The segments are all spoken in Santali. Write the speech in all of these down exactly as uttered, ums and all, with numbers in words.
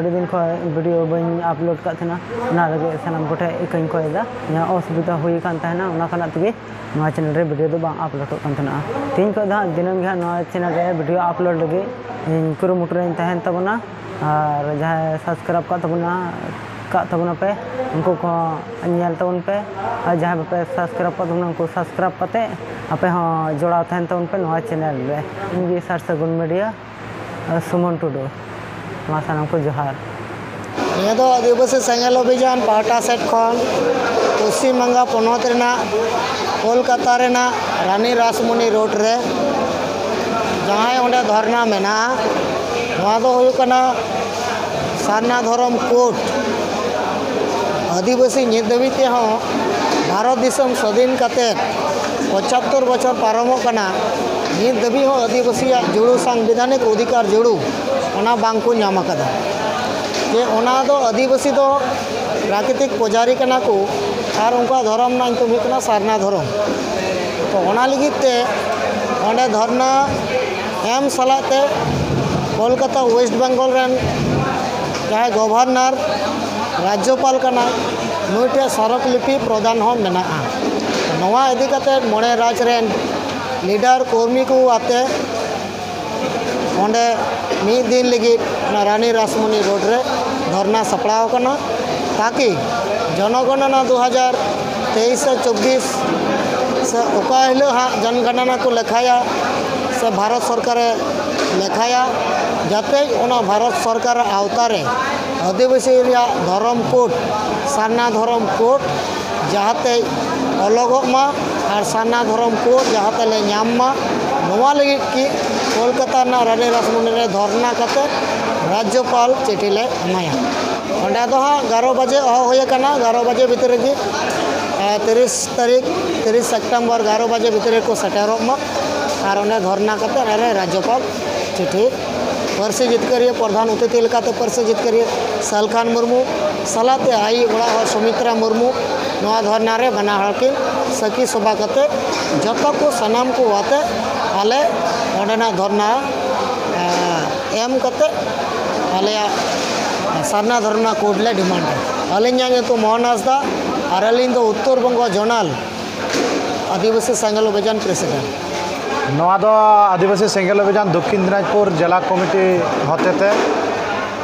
ᱟᱹᱰᱤ ᱫᱤᱱ ᱠᱷᱚᱱ ᱵᱷᱤᱰᱤᱭᱳ ᱵᱟᱹᱧ ᱟᱯᱞᱳᱰ ᱠᱟᱫ ᱛᱟᱦᱮᱱᱟ, ᱚᱱᱟ ᱞᱟᱹᱜᱤᱫ ᱥᱟᱱᱟᱢ ᱠᱚᱴᱷᱮᱱ ᱤᱠᱟᱹᱧ ᱠᱷᱚᱭᱮᱫᱟ᱾ ᱡᱟᱦᱟᱸ ᱚᱥᱩᱵᱤᱫᱷᱟ ᱦᱩᱭ ᱟᱠᱟᱱ ᱛᱟᱦᱮᱱᱟ, ᱚᱱᱟ ᱠᱷᱚᱱᱟᱜ ᱛᱮᱜᱮ ᱱᱚᱣᱟ ᱪᱮᱱᱮᱞ ᱨᱮ ᱵᱷᱤᱰᱤᱭᱳ ᱫᱚ ᱵᱟᱝ ᱟᱯᱞᱳᱰᱚᱜ ᱠᱟᱱ ᱛᱟᱦᱮᱱᱟ᱾ ᱛᱮᱦᱮᱧ ᱠᱷᱚᱱ ᱫᱚ ᱦᱟᱸᱜ ᱫᱤᱱᱟᱹᱢ ᱜᱮ ᱦᱟᱸᱜ ᱱᱚᱣᱟ ᱪᱮᱱᱮᱞ ᱨᱮ ᱵᱷᱤᱰᱤᱭᱳ ᱟᱯᱞᱳᱰ ᱞᱟᱹᱜᱤᱫ ᱤᱧ ᱠᱩᱨᱩᱢᱩᱴᱩ ᱨᱮᱧ ᱛᱟᱦᱮᱱ ᱛᱟᱵᱚᱱᱟ᱾ ᱟᱨ ᱡᱟᱦᱟᱸᱭ ᱥᱟᱵᱥᱠᱨᱟᱭᱤᱵᱽ ᱠᱟᱜ ᱛᱟᱵᱚᱱᱟ, ᱠᱟᱜ ᱛᱟᱵᱚᱱᱟ ᱯᱮ, ᱩᱱᱠᱩ ᱠᱚᱦᱚᱸ ᱧᱮᱞ ᱛᱟᱵᱚᱱ ᱯᱮ᱾ ᱟᱨ ᱡᱟᱦᱟᱸᱭ ᱵᱟᱯᱮ ᱥᱟᱵᱥᱠᱨᱟᱭᱤᱵᱽ ᱠᱟᱜ ᱛᱟᱵᱚᱱᱟ, ᱩᱱᱠᱩ ᱥᱟᱵᱥᱠᱨᱟᱭᱤᱵᱽ ᱠᱟᱛᱮ ᱟᱯᱮ ᱦᱚᱸ ᱡᱚᱲᱟᱣ ᱛᱟᱦᱮᱱ ᱛᱟᱵᱚᱱ ᱯᱮ ᱱᱚᱣᱟ ᱪᱮᱱᱮᱞ ᱨᱮ᱾ ᱤᱧ ᱜᱮ ᱥᱟᱨ ᱥᱟᱹᱜᱩᱱ ᱢᱤᱰᱤᱭᱟ, ᱟᱨ ᱥᱩᱢᱚᱱ ᱴᱩᱰᱩ᱾ ᱢᱟ ᱥᱟᱱᱟᱢ ᱠᱚ ᱡᱚᱦᱟᱨ᱾ ᱱᱤᱭᱟᱹ ᱫᱚ ᱟᱹᱫᱤᱵᱟᱹᱥᱤ ᱥᱮᱸᱜᱮᱞ ᱚᱵᱷᱤᱡᱟᱱ ᱯᱟᱦᱴᱟ ᱥᱮᱫ ᱠᱷᱚᱱ ᱯᱚᱥᱪᱤᱢ ᱵᱟᱝᱜᱟ ᱯᱚᱱᱚᱛ ᱨᱮᱱᱟᱜ ᱠᱳᱞᱠᱟᱛᱟ ᱨᱮᱱᱟᱜ ᱨᱟᱱᱤ ᱨᱟᱥᱢᱚᱱᱤ ᱨᱳᱰ ᱨᱮ ᱡᱟᱦᱟᱸᱭ ᱚᱸᱰᱮ ᱫᱷᱚᱨᱱᱟ ᱢᱮᱱᱟᱜᱼᱟ, ᱱᱚᱣᱟ ᱫᱚ ᱦᱩᱭᱩᱜ ᱠᱟᱱᱟ ᱥᱟᱨᱱᱟ ᱫᱷᱚᱨᱚᱢ ᱠᱳᱰ᱾ ᱟᱹᱫᱤᱵᱟᱹᱥᱤ ᱱᱤᱛ ᱫᱷᱟᱹᱵᱤᱡ ᱛᱮᱦᱚᱸ ᱵᱷᱟᱨᱚᱛ ᱫᱤᱥᱚᱢ ᱥᱟᱹᱫᱷᱤᱱ ᱠᱟᱛᱮ ᱯᱚᱸᱪᱟᱛᱛᱳᱨ ᱵᱚᱪᱷᱚᱨ ᱯᱟᱨᱚᱢᱚᱜ ᱠᱟᱱᱟ, ᱱᱤᱛ ᱫᱷᱟᱹᱵᱤᱡ ᱦᱚᱸ ᱟᱹᱫᱤᱵᱟᱹᱥᱤᱭᱟᱜ ᱡᱩᱲᱩ, ᱥᱟᱝᱵᱤᱫᱷᱟᱱᱤᱠ ᱚᱫᱷᱤᱠᱟᱨ ᱡᱩᱲᱩ, ᱚᱱᱟ ᱵᱟᱝ ᱠᱚ ᱧᱟᱢ ᱟᱠᱟᱫᱟ᱾ ᱡᱮ ᱚᱱᱟ ᱫᱚ ᱟᱹᱫᱤᱵᱟᱹᱥᱤ ᱫᱚ ᱯᱨᱟᱠᱨᱤᱛᱤᱠ ᱯᱩᱡᱟᱨᱤ ᱠᱟᱱᱟ ᱠᱚ ᱟᱨ ᱩᱱᱠᱩᱣᱟᱜ ᱫᱷᱚᱨᱚᱢ ᱨᱮᱱᱟᱜ ᱧᱩᱛᱩᱢ ᱦᱩᱭᱩᱜ ᱠᱟᱱᱟ ᱥᱟᱨᱱᱟ ᱫᱷᱚᱨᱚᱢ᱾ ᱛᱚ ᱚᱱᱟ ᱞᱟᱹᱜᱤᱫ ᱛᱮ ᱚᱸᱰᱮ ᱫᱷᱚᱨᱱᱟ ᱮᱢ ᱥᱟᱞᱟᱜ ᱛᱮ ᱠᱳᱞᱠᱟᱛᱟ ᱳᱭᱮᱥᱴ ᱵᱮᱝᱜᱚᱞ ᱨᱮᱱ ᱡᱟᱦᱟᱸᱭ ᱜᱚᱵᱷᱚᱨᱱᱚᱨ, ᱨᱟᱡᱽᱡᱚᱯᱟᱞ ᱠᱟᱱᱟᱭ, ᱱᱩᱭ ᱴᱷᱮᱱ ᱥᱟᱨᱚᱠ ᱞᱤᱯᱤ ᱯᱨᱚᱫᱟᱱ ᱦᱚᱸ ᱢᱮᱱᱟᱜᱼᱟ᱾ ᱱᱚᱣᱟ ᱤᱫᱤ ᱠᱟᱛᱮ ᱢᱚᱬᱮ ᱨᱟᱡᱽ ᱨᱮᱱ ᱞᱤᱰᱟᱨ ᱠᱚᱨᱢᱤ ᱠᱚ ᱟᱛᱮ ᱚᱸᱰᱮ ᱢᱤᱫ ᱫᱤᱱ ᱞᱟᱹᱜᱤᱫ ᱚᱱᱟ ᱨᱟᱱᱤ ᱨᱟᱥᱢᱚᱱᱤ ᱨᱳᱰ ᱨᱮ ᱫᱷᱚᱨᱱᱟ ᱥᱟᱯᱲᱟᱣ ᱟᱠᱟᱱᱟ, ᱛᱟᱠᱤ ᱡᱚᱱᱚᱜᱚᱱᱚᱱᱟ ᱫᱩ ᱦᱟᱡᱟᱨ ᱛᱮᱭᱤᱥ ᱥᱮ ᱪᱚᱵᱵᱤᱥ ᱥᱮ ᱚᱠᱟ ᱦᱤᱞᱳᱜ ᱦᱟᱸᱜ ᱡᱚᱱᱜᱚᱱᱚᱱᱟ ᱠᱚ ᱞᱮᱠᱷᱟᱭᱟ ᱥᱮ ᱵᱷᱟᱨᱚᱛ ᱥᱚᱨᱠᱟᱨᱮ ᱞᱮᱠᱷᱟᱭᱟ, ᱡᱟᱛᱮ ᱚᱱᱟ ᱵᱷᱟᱨᱚᱛ ᱥᱚᱨᱠᱟᱨᱟᱜ ᱟᱣᱛᱟ ᱨᱮ ᱟᱹᱫᱤᱵᱟᱹᱥᱤ ᱨᱮᱭᱟᱜ ᱫᱷᱚᱨᱚᱢ ᱠᱳᱰ, ᱥᱟᱨᱱᱟ ᱫᱷᱚᱨᱚᱢ ᱠᱳᱰ, ᱡᱟᱦᱟᱸᱛᱮ ᱚᱞᱚᱜᱚᱜ ᱢᱟ ᱟᱨ ᱥᱟᱨᱱᱟ ᱫᱷᱚᱨᱚᱢ ᱠᱳᱰ ᱡᱟᱦᱟᱸᱛᱮ ᱞᱮ ᱧᱟᱢ ᱢᱟ, ᱱᱚᱣᱟ ᱞᱟᱹᱜᱤᱫ ᱜᱮ ᱠᱳᱞᱠᱟᱛᱟ ᱨᱮᱱᱟᱜ ᱨᱟᱱᱤ ᱨᱟᱥᱢᱚᱱᱤ ᱨᱮ ᱫᱷᱚᱨᱱᱟ ᱠᱟᱛᱮ ᱨᱟᱡᱽᱡᱚᱯᱟᱞ ᱪᱤᱴᱷᱤ ᱞᱮ ᱮᱢᱟᱭᱟ᱾ ᱚᱸᱰᱮ ᱫᱚ ᱦᱟᱸᱜ ᱮᱜᱟᱨᱚ ᱵᱟᱡᱮ ᱦᱚᱦᱚ ᱦᱩᱭ ᱟᱠᱟᱱᱟ, ᱮᱜᱟᱨᱚ ᱵᱟᱡᱮ ᱵᱷᱤᱛᱨᱤ ᱨᱮᱜᱮ, ᱟᱨ ᱛᱤᱨᱤᱥ ᱛᱟᱹᱨᱤᱠᱷ, ᱛᱤᱨᱤᱥ ᱥᱮᱯᱴᱮᱢᱵᱚᱨ, ᱮᱜᱟᱨᱚ ᱵᱟᱡᱮ ᱵᱷᱤᱛᱨᱤ ᱨᱮᱠᱚ ᱥᱮᱴᱮᱨᱚᱜ ᱢᱟ ᱟᱨ ᱚᱸᱰᱮ ᱫᱷᱚᱨᱱᱟ ᱠᱟᱛᱮ ᱟᱞᱮ ᱨᱟᱡᱽᱡᱚᱯᱟᱞ ᱪᱤᱴᱷᱤ ᱯᱟᱹᱨᱥᱤ ᱡᱤᱛᱠᱟᱹᱨᱤᱭᱟᱹ, ᱯᱨᱚᱫᱷᱟᱱ ᱚᱛᱤᱛᱷᱤ ᱞᱮᱠᱟᱛᱮ ᱯᱟᱹᱨᱥᱤ ᱡᱤᱛᱠᱟᱹᱨᱤᱭᱟᱹ ᱥᱟᱞᱠᱷᱟᱱ ᱢᱩᱨᱢᱩ ᱥᱟᱞᱟᱜ ᱛᱮ ᱟᱭᱤᱡ ᱚᱲᱟᱜ ᱦᱚᱲ ᱥᱩᱢᱤᱛᱨᱟ ᱢᱩᱨᱢᱩ ᱱᱚᱣᱟ ᱫᱷᱚᱨᱱᱟ ᱨᱮ ᱵᱟᱱᱟ ᱦᱚᱲ ᱠᱤᱱ ᱥᱟᱹᱠᱷᱤ ᱥᱚᱵᱷᱟ ᱠᱟᱛᱮ ᱡᱚᱛᱚ ᱠᱚ ᱥᱟᱱᱟᱢ ᱠᱚ ᱟᱛᱮ ᱟᱞᱮ ᱚᱸᱰᱮᱱᱟᱜ ᱫᱷᱚᱨᱱᱟ, ᱮ, ᱮᱢ ᱠᱟᱛᱮ ᱟᱞᱮᱭᱟᱜ ᱥᱟᱨᱱᱟ ᱫᱷᱚᱨᱱᱟ ᱠᱳᱰ ᱞᱮ ᱰᱤᱢᱟᱱᱰᱟ᱾ ᱟᱹᱞᱤᱧᱟᱜ ᱧᱩᱛᱩᱢ ᱢᱳᱦᱚᱱ ᱦᱟᱸᱥᱫᱟ ᱟᱨ ᱟᱹᱞᱤᱧ ᱫᱚ ᱩᱛᱛᱚᱨ ᱵᱚᱝᱜᱚ ᱡᱳᱱᱟᱞ ᱟᱹᱫᱤᱵᱟᱹᱥᱤ ᱥᱮᱸᱜᱮᱞ ᱚᱵᱷᱤᱡᱟᱱ ᱯᱨᱮᱥᱤᱰᱮᱱᱴ᱾ ᱱᱚᱣᱟ ᱫᱚ ᱟᱹᱫᱤᱵᱟᱹᱥᱤ ᱥᱮᱸᱜᱮᱞ ᱚᱵᱷᱤᱡᱟᱱ ᱫᱚᱠᱠᱷᱤᱱ ᱫᱤᱱᱟᱡᱽᱯᱩᱨ ᱡᱮᱞᱟ ᱠᱚᱢᱤᱴᱤ ᱦᱚᱛᱮᱛᱮ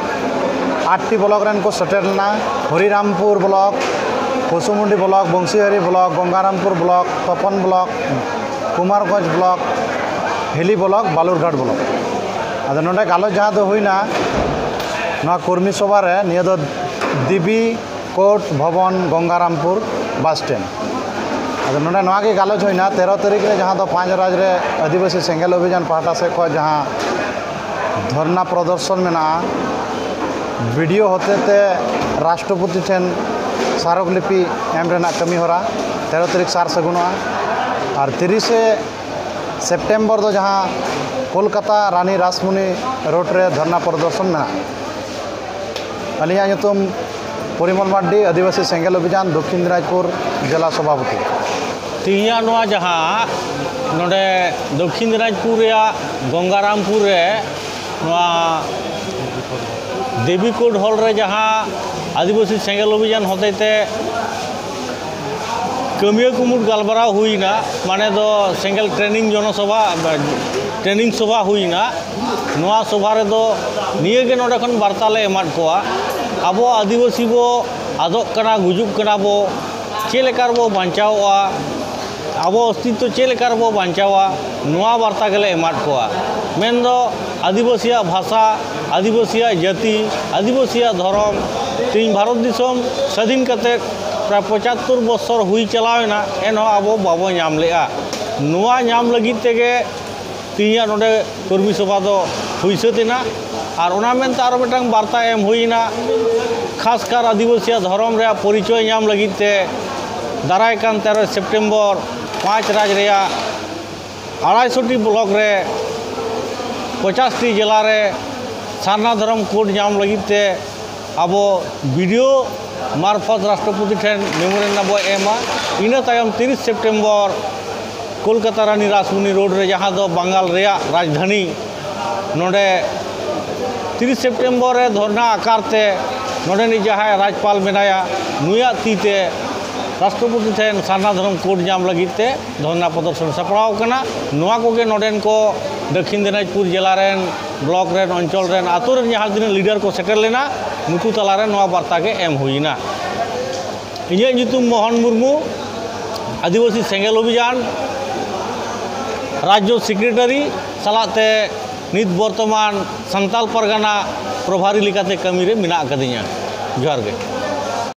ᱟᱴᱴᱤ ᱵᱞᱚᱠ ᱨᱮᱱ ᱠᱚ ᱥᱮᱴᱮᱨ ᱞᱮᱱᱟ᱾ Harirampur block, Poshumundi block, Bansihari block, Gangarampur block, Tapan block, Kumarganj block, Hili block, Balurghat block. ᱟᱫᱚ ᱱᱚᱰᱮ ᱜᱟᱞᱚᱪ ᱡᱟᱦᱟᱸ ᱫᱚ ᱦᱩᱭᱱᱟ, ᱱᱚᱣᱟ ᱠᱚᱨᱢᱤ ᱥᱚᱵᱷᱟ ᱨᱮ ᱱᱤᱭᱟᱹ ᱫᱚ ᱫᱮᱵᱤ ᱠᱳᱨᱴ ᱵᱷᱚᱵᱚᱱ ᱜᱚᱝᱜᱟᱨᱟᱢᱯᱩᱨ ᱵᱟᱥ ᱥᱴᱮᱱᱰ᱾ ᱟᱫᱚ ᱱᱚᱰᱮ ᱱᱚᱣᱟ ᱜᱮ ᱜᱟᱞᱚᱪ ᱦᱩᱭᱱᱟ, ᱛᱮᱨᱚ ᱛᱟᱹᱨᱤᱠᱷ ᱨᱮ ᱡᱟᱦᱟᱸ ᱫᱚ ᱯᱟᱸᱪ ᱨᱟᱡᱽ ᱨᱮ ᱟᱹᱫᱤᱵᱟᱹᱥᱤ ᱥᱮᱸᱜᱮᱞ ᱚᱵᱷᱤᱡᱟᱱ ᱯᱟᱦᱴᱟ ᱥᱮᱫ ᱠᱷᱚᱱ ᱡᱟᱦᱟᱸ ᱫᱷᱚᱨᱱᱟ ᱯᱨᱚᱫᱚᱨᱥᱚᱱ ᱢᱮᱱᱟᱜᱼᱟ, ᱵᱤᱰᱤᱳ ᱦᱚᱛᱮᱛᱮ ᱨᱟᱥᱴᱨᱚᱯᱚᱛᱤ ᱴᱷᱮᱱ ᱥᱟᱨᱚᱠᱞᱤᱯᱤ ᱮᱢ ᱨᱮᱱᱟᱜ ᱠᱟᱹᱢᱤ ᱦᱚᱨᱟ ᱛᱮᱨᱚ ᱛᱟᱹᱨᱤᱠᱷ ᱥᱟᱨ ᱥᱟᱹᱜᱩᱱᱚᱜᱼᱟ᱾ ᱟᱨ ᱛᱤᱨᱤᱥᱮ ᱥᱮᱯᱴᱮᱢᱵᱚᱨ ᱫᱚ ᱡᱟᱦᱟᱸ ᱠᱳᱞᱠᱟᱛᱟ ᱨᱟᱱᱤ ᱨᱟᱥᱢᱩᱱᱤ ᱨᱳᱰ ᱨᱮ ᱫᱷᱚᱨᱱᱟ ᱯᱨᱚᱫᱚᱨᱥᱚᱱ ᱢᱮᱱᱟᱜᱼᱟ᱾ ᱟᱹᱞᱤᱧᱟᱜ ᱧᱩᱛᱩᱢ ᱯᱚᱨᱤᱢᱚᱞ ᱢᱟᱨᱰᱤ, ᱟᱹᱫᱤᱵᱟᱹᱥᱤ ᱥᱮᱸᱜᱮᱞ ᱚᱵᱷᱤᱡᱟᱱ ᱫᱚᱠᱠᱷᱤᱱ ᱫᱤᱱᱟᱡᱽᱯᱩᱨ ᱡᱮᱞᱟ ᱥᱚᱵᱷᱟᱯᱚᱛᱤ᱾ ᱛᱮᱦᱮᱧᱟᱜ ᱱᱚᱣᱟ ᱡᱟᱦᱟᱸ ᱱᱚᱰᱮ ᱫᱚᱠᱠᱷᱤᱱ ᱫᱤᱱᱟᱡᱽᱯᱩᱨ ᱨᱮᱭᱟᱜ ᱜᱚᱝᱜᱟᱨᱟᱢᱯᱩᱨ ᱨᱮ ᱱᱚᱣᱟ ᱫᱮᱵᱤ ᱠᱳᱨᱴ ᱦᱚᱞ ᱨᱮ ᱡᱟᱦᱟᱸ ᱟᱹᱫᱤᱵᱟᱹᱥᱤ ᱥᱮᱸᱜᱮᱞ ᱚᱵᱷᱤᱡᱟᱱ ᱦᱚᱛᱮᱡ ᱛᱮ ᱠᱟᱹᱢᱤᱭᱟᱹ ᱠᱩᱢᱩᱴ ᱜᱟᱞᱢᱟᱨᱟᱣ ᱦᱩᱭᱱᱟ, ᱢᱟᱱᱮ ᱫᱚ ᱥᱮᱸᱜᱮᱞ ᱴᱨᱮᱱᱤᱝ ᱡᱚᱱᱚᱥᱚᱵᱷᱟ, ᱴᱨᱮᱱᱤᱝ ᱥᱚᱵᱷᱟ ᱦᱩᱭᱱᱟ᱾ ᱱᱚᱣᱟ ᱥᱚᱵᱷᱟ ᱨᱮᱫᱚ ᱱᱤᱭᱟᱹ ᱜᱮ ᱱᱚᱰᱮ ᱠᱷᱚᱱ ᱵᱟᱨᱛᱟ ᱞᱮ ᱮᱢᱟᱫ ᱠᱚᱣᱟ, ᱟᱵᱚ ᱟᱹᱫᱤᱵᱟᱹᱥᱤ ᱵᱚ ᱟᱫᱚᱜ ᱠᱟᱱᱟ, ᱜᱩᱡᱩᱜ ᱠᱟᱱᱟ ᱵᱚ, ᱪᱮᱫ ᱞᱮᱠᱟ ᱨᱮᱵᱚ ᱵᱟᱧᱪᱟᱣᱚᱜᱼᱟ, ᱟᱵᱚ ᱚᱥᱛᱤᱛᱛᱚ ᱪᱮᱫ ᱞᱮᱠᱟ ᱨᱮᱵᱚ ᱵᱟᱧᱪᱟᱣᱟ, ᱱᱚᱣᱟ ᱵᱟᱨᱛᱟ ᱜᱮᱞᱮ ᱮᱢᱟᱫ ᱠᱚᱣᱟ᱾ ᱢᱮᱱᱫᱚ ᱟᱹᱫᱤᱵᱟᱹᱥᱤᱭᱟᱜ ᱵᱷᱟᱥᱟ, ᱟᱹᱫᱤᱵᱟᱹᱥᱤᱭᱟᱜ ᱡᱟᱹᱛᱤ, ᱟᱹᱫᱤᱵᱟᱹᱥᱤᱭᱟᱜ ᱫᱷᱚᱨᱚᱢ, ᱛᱮᱦᱮᱧ ᱵᱷᱟᱨᱚᱛ ᱫᱤᱥᱚᱢ ᱥᱟᱹᱫᱷᱤᱱ ᱠᱟᱛᱮᱫ ᱯᱨᱟᱭ ᱯᱚᱸᱪᱟᱛᱛᱳᱨ ᱵᱚᱪᱷᱚᱨ ᱦᱩᱭ ᱪᱟᱞᱟᱣᱮᱱᱟ, ᱮᱱᱦᱚᱸ ᱟᱵᱚ ᱵᱟᱵᱚ ᱧᱟᱢ ᱞᱮᱜᱼᱟ᱾ ᱱᱚᱣᱟ ᱧᱟᱢ ᱞᱟᱹᱜᱤᱫ ᱛᱮᱜᱮ ᱛᱮᱦᱮᱧᱟᱜ ᱱᱚᱰᱮ ᱠᱚᱨᱢᱤ ᱥᱚᱵᱷᱟ ᱫᱚ ᱦᱩᱭ ᱥᱟᱹᱛ ᱮᱱᱟ᱾ ᱟᱨ ᱚᱱᱟ ᱢᱮᱱᱛᱮ ᱟᱨᱚ ᱢᱤᱫᱴᱟᱝ ᱵᱟᱨᱛᱟ ᱮᱢ ᱦᱩᱭ ᱮᱱᱟ, ᱠᱷᱟᱥᱠᱟᱨ ᱟᱹᱫᱤᱵᱟᱹᱥᱤᱭᱟᱜ ᱫᱷᱚᱨᱚᱢ ᱨᱮᱭᱟᱜ ᱯᱚᱨᱤᱪᱚᱭ ᱧᱟᱢ ᱞᱟᱹᱜᱤᱫ ᱛᱮ ᱫᱟᱨᱟᱭ ᱠᱟᱱ ᱛᱮᱨᱚᱭ ᱥᱮᱯᱴᱮᱢᱵᱚᱨ ᱯᱟᱸᱪ ᱨᱟᱡᱽ ᱨᱮᱭᱟᱜ ᱟᱲᱟᱭᱥᱚᱴᱤ ᱵᱞᱚᱠ ᱨᱮ ᱯᱚᱸᱪᱟᱥᱴᱤ ᱡᱮᱞᱟ ᱨᱮ ᱥᱟᱨᱱᱟ ᱫᱷᱚᱨᱚᱢ ᱠᱳᱰ ᱧᱟᱢ ᱞᱟᱹᱜᱤᱫ ᱛᱮ ᱟᱵᱚ ᱵᱤᱰᱤᱳ ᱢᱟᱨᱯᱷᱚᱛ ᱨᱟᱥᱴᱨᱚᱯᱚᱛᱤ ᱴᱷᱮᱱ ᱢᱮᱢᱳᱨᱮᱱᱰᱟᱢ ᱵᱚ ᱮᱢᱟ᱾ ᱤᱱᱟᱹ ᱛᱟᱭᱚᱢ ᱛᱤᱨᱤᱥ ᱥᱮᱯᱴᱮᱢᱵᱚᱨ ᱠᱳᱞᱠᱟᱛᱟ ᱨᱟᱱᱤ ᱨᱟᱥᱢᱩᱱᱤ ᱨᱳᱰ ᱨᱮ, ᱡᱟᱦᱟᱸ ᱫᱚ ᱵᱟᱝᱜᱟᱞ ᱨᱮᱭᱟᱜ ᱨᱟᱡᱽᱫᱷᱟᱱᱤ, ᱱᱚᱰᱮ ᱛᱤᱨᱤᱥ ᱥᱮᱯᱴᱮᱢᱵᱚᱨ ᱨᱮ ᱫᱷᱚᱨᱱᱟ ᱟᱠᱟᱨ ᱛᱮ ᱱᱚᱰᱮᱱᱤᱡ ᱡᱟᱦᱟᱸᱭ ᱨᱟᱡᱽᱯᱟᱞ ᱢᱮᱱᱟᱭᱟ, ᱱᱩᱭᱟᱜ ᱛᱤ ᱛᱮ ᱨᱟᱥᱴᱨᱚᱯᱚᱛᱤ ᱴᱷᱮᱱ ᱥᱟᱨᱱᱟ ᱫᱷᱚᱨᱚᱢ ᱠᱳᱰ ᱧᱟᱢ ᱞᱟᱹᱜᱤᱫ ᱛᱮ ᱫᱷᱚᱨᱱᱟ ᱯᱨᱚᱫᱚᱨᱥᱚᱱ ᱥᱟᱯᱲᱟᱣ ᱟᱠᱟᱱᱟ᱾ ᱱᱚᱣᱟ ᱠᱚᱜᱮ ᱱᱚᱰᱮᱱ ᱠᱚ ᱫᱚᱠᱠᱷᱤᱱ ᱫᱤᱱᱟᱡᱽᱯᱩᱨ ᱡᱮᱞᱟ ᱨᱮᱱ, ᱵᱞᱚᱠ ᱨᱮᱱ, ᱚᱧᱪᱚᱞ ᱨᱮᱱ, ᱟᱛᱳ ᱨᱮᱱ ᱡᱟᱦᱟᱸ ᱛᱤᱱᱟᱹᱜ ᱞᱤᱰᱟᱨ ᱠᱚ ᱥᱮᱴᱮᱨ ᱞᱮᱱᱟ, ᱱᱩᱠᱩ ᱛᱟᱞᱟᱨᱮ ᱱᱚᱣᱟ ᱵᱟᱨᱛᱟ ᱜᱮ ᱮᱢ ᱦᱩᱭᱮᱱᱟ᱾ ᱤᱧᱟᱹᱜ ᱧᱩᱛᱩᱢ ᱢᱳᱦᱚᱱ ᱢᱩᱨᱢᱩ, ᱟᱹᱫᱤᱵᱟᱹᱥᱤ ᱥᱮᱸᱜᱮᱞ ᱚᱵᱷᱤᱡᱟᱱ ᱨᱟᱡᱽᱡᱚ ᱥᱮᱠᱨᱮᱴᱟᱨᱤ ᱥᱟᱞᱟᱜ ᱛᱮ ᱱᱤᱛ ᱵᱚᱨᱛᱚᱢᱟᱱ ᱥᱟᱱᱛᱟᱞ ᱯᱟᱨᱜᱟᱱᱟ ᱯᱨᱚᱵᱷᱟᱨᱤ ᱞᱮᱠᱟᱛᱮ ᱠᱟᱹᱢᱤ ᱨᱮ ᱢᱮᱱᱟᱜ ᱟᱠᱟᱫᱤᱧᱟ᱾ ᱡᱚᱦᱟᱨ ᱜᱮ᱾